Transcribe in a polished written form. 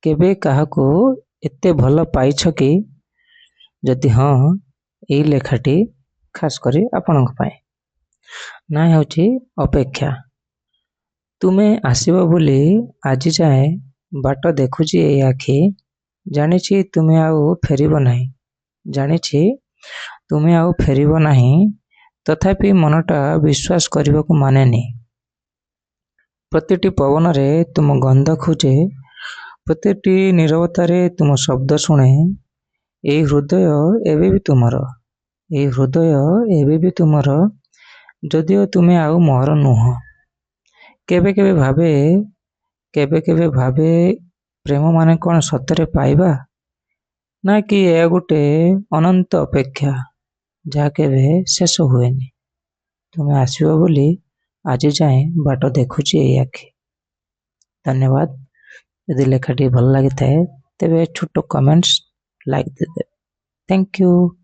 କେବେ କାହାକୁ ଏତେ ଭଲ ପାଇଛ କି? ଯଦି ହଁ, ଏଇ ଲେଖାଟି ଖାସ୍ କରି ଆପଣଙ୍କ ପାଇଁ। ନାଁ ହେଉଛି ଅପେକ୍ଷା। ତୁମେ ଆସିବ ବୋଲି ଆଜି ଯାଏଁ ବାଟ ଦେଖୁଛି ଏଇ ଆଖି। ଜାଣିଛି ତୁମେ ଆଉ ଫେରିବ ନାହିଁ, ଜାଣିଛି ତୁମେ ଆଉ ଫେରିବ ନାହିଁ, ତଥାପି ମନଟା ବିଶ୍ୱାସ କରିବାକୁ ମାନେନି। ପ୍ରତିଟି ପବନରେ ତୁମ ଗନ୍ଧ ଖୋଜେ, ପ୍ରତିଟି ନୀରବତାରେ ତୁମ ଶବ୍ଦ ଶୁଣେ। ଏଇ ହୃଦୟ ଏବେ ବି ତୁମର, ଏଇ ହୃଦୟ ଏବେ ବି ତୁମର, ଯଦିଓ ତୁମେ ଆଉ ମୋର ନୁହଁ। କେବେ କେବେ ଭାବେ, କେବେ କେବେ ଭାବେ, ପ୍ରେମ ମାନେ କ'ଣ ସତରେ ପାଇବା, ନା କି ଏହା ଗୋଟେ ଅନନ୍ତ ଅପେକ୍ଷା ଯାହା କେବେ ଶେଷ ହୁଏନି? ତୁମେ ଆସିବ ବୋଲି ଆଜି ଯାଏଁ ବାଟ ଦେଖୁଛି ଏଇ ଆଖି। ଧନ୍ୟବାଦ। ଯଦି ଲେଖାଟି ଭଲ ଲାଗିଥାଏ, ତେବେ ଛୋଟ କମେଣ୍ଟସ୍, ଲାଇକ୍ ଦେଇଦେବେ। Thank you.